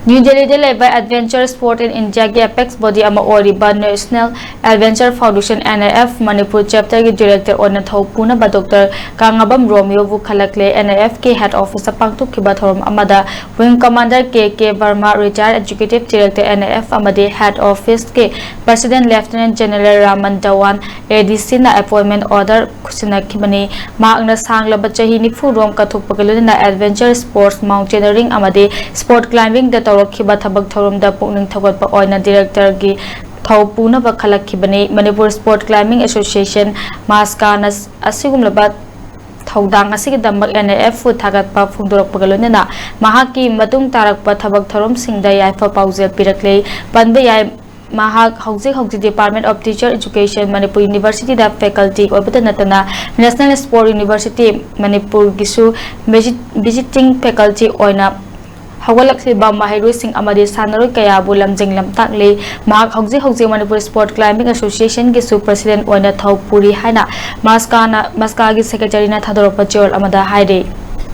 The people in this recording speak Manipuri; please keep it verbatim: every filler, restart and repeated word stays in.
ꯅ꯭ꯌꯨ ꯗꯦꯜꯂꯤꯗ ꯂꯩꯕ Adventure Sport in Indiaꯒꯤ apex body ꯑꯃ ꯑꯣꯏꯔꯤꯕ National Adventure Foundation, N A F, Manipur chapterꯒꯤ director ꯑꯣꯏꯅ ꯊꯧ ꯄꯨꯅꯕ Doctor ꯀꯥꯉꯥꯕꯝ ꯔꯣꯃꯤꯌꯣꯕꯨ ꯈꯜꯂꯛꯂꯦ꯫ N A Fꯀꯤ head officeꯇ ꯄꯥꯡꯊꯣꯛꯈꯤꯕ ꯊꯧꯔꯝ ꯑꯃꯗ wing commander K K Verma, retired executive director, N A F ꯑꯃꯗꯤ head officeꯀꯤ president Lieutenant General Raman ꯙꯋꯥꯟ, ADCꯅ appointment order ꯈꯨꯠꯁꯤꯟꯅꯈꯤꯕꯅꯤ꯫ ꯃꯍꯥꯛꯅ ꯁꯥꯡꯂꯕ ꯆꯍꯤ ꯅꯤꯐꯨ ꯔꯣꯝ ꯀꯠꯊꯣꯛꯄꯒ ꯂꯣꯏꯅꯅ adventure sports, mountaineering ꯑꯃꯗꯤ sport climbingꯗ ꯇꯧꯔꯛꯈꯤꯕ ꯊꯕꯛ ꯊꯧꯔꯝꯗ ꯄꯨꯛꯅꯤꯡ ꯊꯧꯒꯠꯄ ꯑꯣꯏꯅ directorꯒꯤ ꯊꯧ ꯄꯨꯅꯕ ꯈꯜꯂꯛꯈꯤꯕꯅꯤ꯫ ꯃꯅꯤꯄꯨꯔ Sport Climbing Association, ꯃꯥꯁꯀꯥꯅ ꯑꯁꯤꯒꯨꯝꯂꯕ ꯊꯧꯗꯥꯡ ꯑꯁꯤꯒꯤꯗꯃꯛ N A Fꯄꯨ ꯊꯥꯒꯠꯄ ꯐꯣꯡꯗꯣꯔꯛꯄꯒ ꯂꯣꯏꯅꯅ ꯃꯍꯥꯛꯀꯤ ꯃꯇꯨꯡ ꯇꯥꯔꯛꯄ ꯊꯕꯛ ꯊꯧꯔꯝꯁꯤꯡꯗ ꯌꯥꯏꯐ ꯄꯥꯎꯖꯦꯜ ꯄꯤꯔꯛꯂꯦ꯫ ꯄꯟꯕ ꯌꯥꯏ, ꯃꯍꯥꯛ ꯍꯧꯖꯤꯛ ꯍꯧꯖꯤꯛ Department of Teacher Education, Manipur Universityꯗ faculty ꯑꯣꯏꯕꯇ ꯅꯠꯇꯅ National Sport University ꯃꯅꯤꯄꯨꯔꯒꯤꯁꯨ visit-, visiting faculty ꯑꯣꯏꯅ ꯍꯧꯒꯠꯂꯛꯂꯤꯕ ꯃꯍꯩꯔꯣꯏꯁꯤꯡ ꯑꯃꯗꯤ ꯁꯥꯟꯅꯔꯣꯏ ꯀꯌꯥꯕꯨ ꯂꯝꯖꯤꯡ ꯂꯝꯇꯥꯛꯂꯤ꯫ ꯃꯍꯥꯛ ꯍꯧꯖꯤꯛ ꯍꯧꯖꯤꯛ ꯃꯅꯤꯄꯨꯔ Sport Climbing Associationꯒꯤꯁꯨ president ꯑꯣꯏꯅ ꯊꯧ ꯄꯨꯔꯤ ꯍꯥꯏꯅ ꯃꯥꯁꯀꯥꯅ, ꯃꯥꯁꯀꯥꯒꯤ secretaryꯅ ꯊꯥꯗꯣꯔꯛꯄ ꯆꯦꯔꯣꯜ ꯑꯃꯗ ꯍꯥꯏꯔꯤ꯫